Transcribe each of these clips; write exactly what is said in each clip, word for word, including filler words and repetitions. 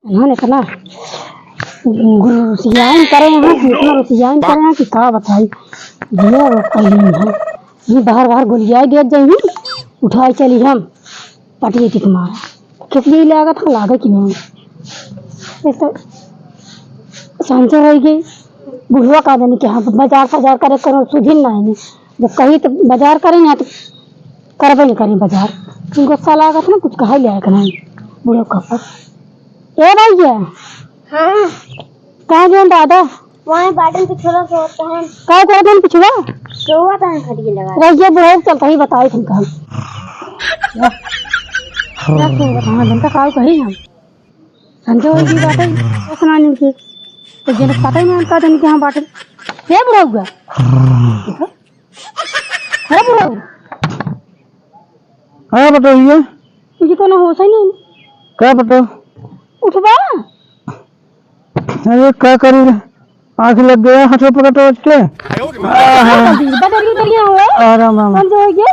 इन्हन इतना रुसियाइन करे हैं कि इतना रुसियाइन करे हैं कि का बताई। जिया वो कहीं है। ये बाहर बाहर गोलियाई देत जाई, उठाई चली हम। पटिए के मारा। किस लिए लागत है, लागे कि नहीं? एक तो संजय रह गई। बुढ़वा का जाने के यहाँ बाजार सजार करे करो, सुधिन नहीं। जब कही तो बाजार करें ना तो करबे नहीं करें बाजार। गुस्सा लागत ना, कुछ कहा ले आए नहीं। बुढ़वा का पर। ए भैया। हाँ। कहाँ गए दादा? वहीं बाटन पिछुआ सोता है। का करत हन पिछुआ? सोवत है खटिया लगा। रहिए बुढ़ऊ चलता ही बताई तुमका। ना सोवत है, जनता का कही हम। संजय जी बाटे, सुना नहीं के। तो जन पता ही नहीं का दिन के हम बाटे। हे बुढ़ऊ गा। अरे बुढ़ऊ। हाँ, बताइए। तुझे कोनो होश ही नहीं। का बताओ? उठबा? अरे, का करी रे? आँख लग गया, हाथों पकड़ के। आहा। बदल गई बढ़िया हो। अरे मामा। कौन जो हो गया?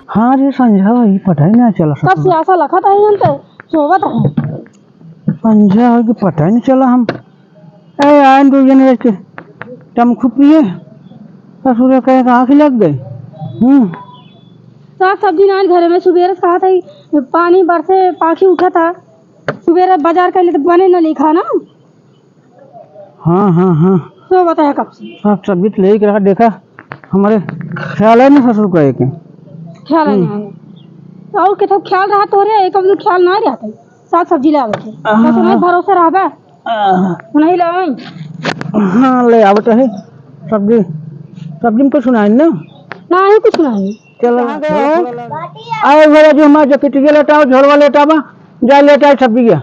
हाँ रे संझा, ये पता ही ना चला कब ससुर। से आशा लखत है हम तो, सोवत है। संझा हो कि पता ही नहीं चला हम। ए, आन दो जने रह के तमखू पिए। ससुर कहे कि आँख लग गई। हम्म। साग सब्जी ना घर में, सुबेरे से कहा था, पानी बरसे, पाखी उठा था। सुबेरे बाजार कइले तो बने न लिखा ना। हाँ, हाँ, हाँ। तो बताया कब से? साग सब्जी तो लेके रहा, देखा, हमारे ख्याल है ना ससुर का एक। ख्याल है हम्म। ना। तो और के तो ख्याल रहा तोरे, एक अब तो ख्याल ना रहता। साग सब्जी ले आवे के। हाँ। बस उन्हें भरोसा रहबा। हाँ। उन्हें ले आई। हाँ, ले आवत है। सब्जी, सब्जी में कुछ नहीं ना? नहीं, कुछ नहीं। चलो। कहाँ गए हो? आए घरे जो हमारे जैकेटिया लेटाओ, झोरवा लेटावा, जा लेटाओ सब्जिया।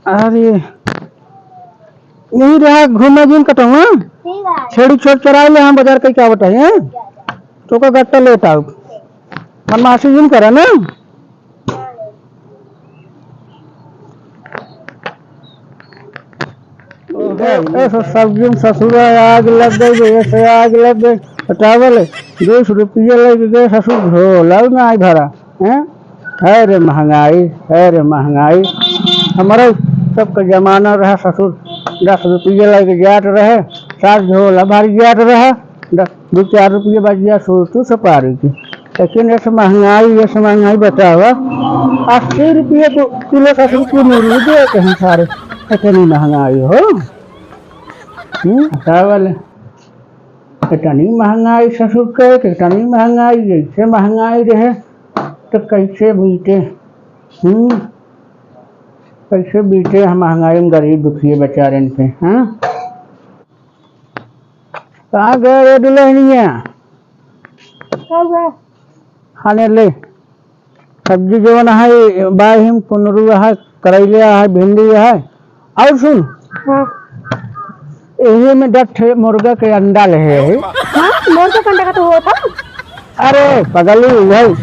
अरे, यही रहा घूमे दिन कटौआ। ठीक है। छेड़ी छोड़ चराई ले, हम बाजार कई का बताई, हैं? तो का गट्टा लेटाओ। बदमाशी जिन करे ना। ए, ए, स-, सब्जी में ससुरा आग लग गई, ऐसे आग लग गई। बतावल, बीस रुपये लेके गए ससुर, झोला ना आई भरा, हैं? है रे महंगाई, है रे महंगाई। हमारा सबका जमाना रहा ससुर, दस रुपये लेके जात रहे, सात झोला भर जात रहे, दस दो चार रुपये बच गया, सो तू सपारी की। लेकिन ऐसे महंगाई, ऐसे महंगाई बतावा, अस्सी रुपये को किलो का कुछ मुर्गी दे के हम सारे, इतनी महंगाई हो। हम्म, बतावल, इतनी महंगाई ससुर के, इतनी महंगाई, ऐसे महंगाई रहे, तो कैसे बीते? हम्म, कैसे बीते हम महंगाई में गरीब दुखिए बेचारे पे, हाँ? कहाँ गए रे दुल्हनिया? का हुआ? खाने ले। सब्जी जवन है, बाहिम, कुनरू है, करैले है, भिंडी है। और सुन। हाँ। यही में दस ठे मुर्गा के अंडा ले है। हाँ, मुर्गा के अंडा का तो होता? अरे पगली, वही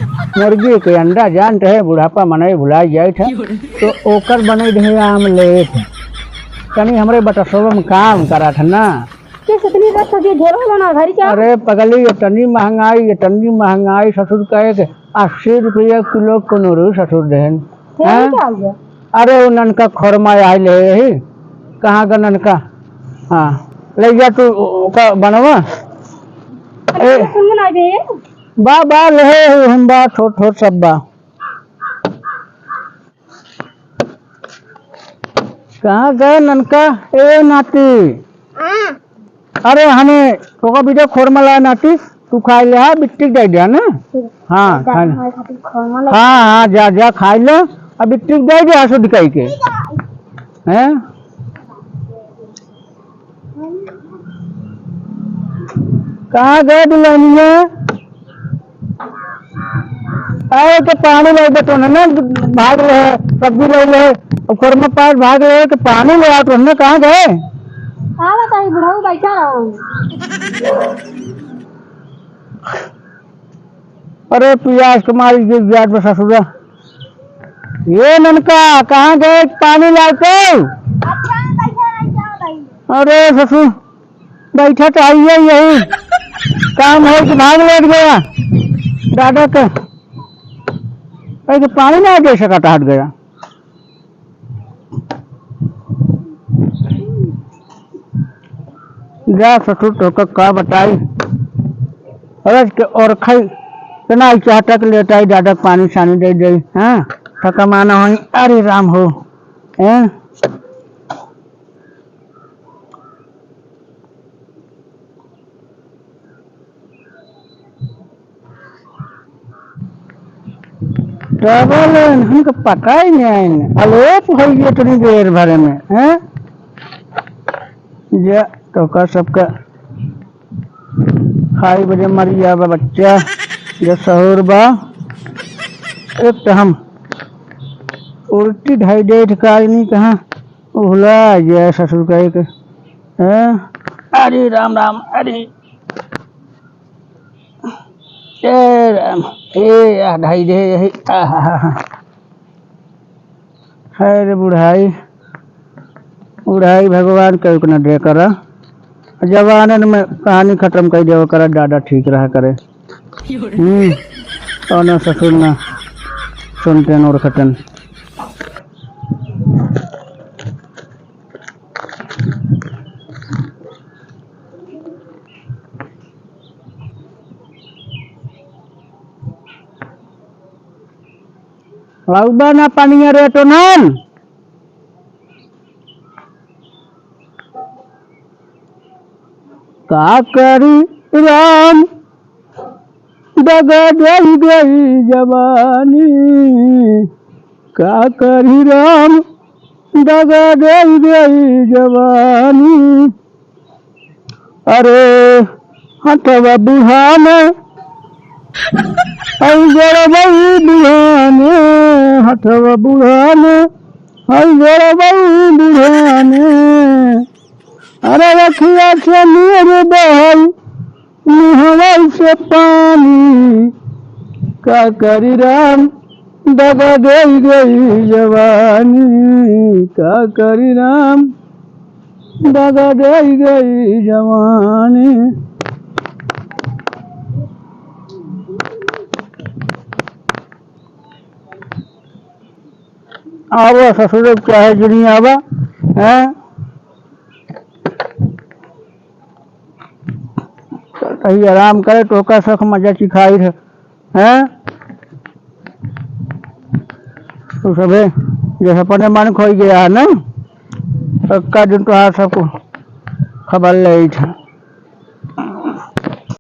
मुर्गी के अंडा जानत है, बुढ़ापा मनई भुला जाइत है, तो ओकर बनई रहे आमलेट। तनी हमरे बटसोबा में काम करत है ना। किस इतनी रस सब्जी ढेरों बना घर क्या? अरे पगली, इतनी महंगाई, इतनी महंगाई, ससुर कहे के अस्सी रुपया किलो कुनरू ससुर देहन। फिर हैं? क्या हो गया? अरे वो ननका खोरमा आइल है यही, कहाँ का ननका? हाँ, ले जा तू ओका बनवा। अरे ए, सुन ना बे। बा, बा, ले हम बा, छोट, छोट सब बा। कहाँ गए ननका? ए नाती। हाँ। अरे हमें ओका बीजा खोरमा लाया नाती, तू खाई ले, हाँ, बिट्टी के दे दिया ना। ठीक। हाँ, जा, खा ले। हमारे खातिर खोरमा ले। हाँ, हाँ, जा, जा, खाई ले, अब बिट्टी के दे दिया, शुद्ध कही के। हैं? कहाँ गए दुल्हनिया? अरे के पानी लाई बटो ना, ना भाग रहे, सब्जी लाई रहे, और खोरमा पास भाग रहे के पानी ले आओ तो ना, कहाँ गए? का बताई बुढ़ऊ, बैठा रहो। अरे पियास के मारी गिर जात बा ससुरा। ये ननका, कहाँ गए? पानी लाते। अच्छा, बैठा रही, क्या बताई? अरे ससुर, बैठा तो है यही, यही। काम है कि भाग लेट गया दादा के। ऐसे पानी ना दे सका तो हट गया। जा ससुर, तोहका का बताई, रज के ओरखई, तना ही चाहता कि लेटाई, दादा के पानी सानी दे दे, हाँ, थका माना होई, अरे राम हो, हैं? डबल एन, हमके पता ही नहीं आइन। अलोप होइ गए इतनी देर भरे में, हैं? ये तो का सबका खाई बजे मर गया बा बच्चा, ये सहूर बा। एक तो हम उल्टी ढाई डेढ़ का आदमी कहाँ उहला गया ससुर का एक, हैं? अरे राम राम, अरे ए राम, ए, आ, ढाई दे, यही, आहाहा। है रे बुढ़ाई, बुढ़ाई भगवान के रुकना दे करा। जवानन में कहानी खत्म कर देवा करा, दादा ठीक रहा करे। हम्म, और ना ससुर ना सुनते न और खतन। लाउबा ना पानिया रे टोनन। का करी राम, दगा दे गई जवानी। का करी राम, दगा दे गई जवानी। अरे हथवा बुढ़ाने, हई गोड़वा बुढ़ाने, हथवा बुढ़ाने, हई गोड़वा बुढ़ाने। अरे अखिया से नीर बहल, मुहवा से पानी, का करी राम, दगा दे गई जवानी, का करी राम, दगा दे गई जवानी। आवा ससुर चाहे जिनी आवा, हैं? कहीं आराम करे तो का सख मजा चिखाई है, हैं? तो सभे जैसे अपने मन खोई गया है ना, तो का दिन तोहार सबको खबर ले आई था।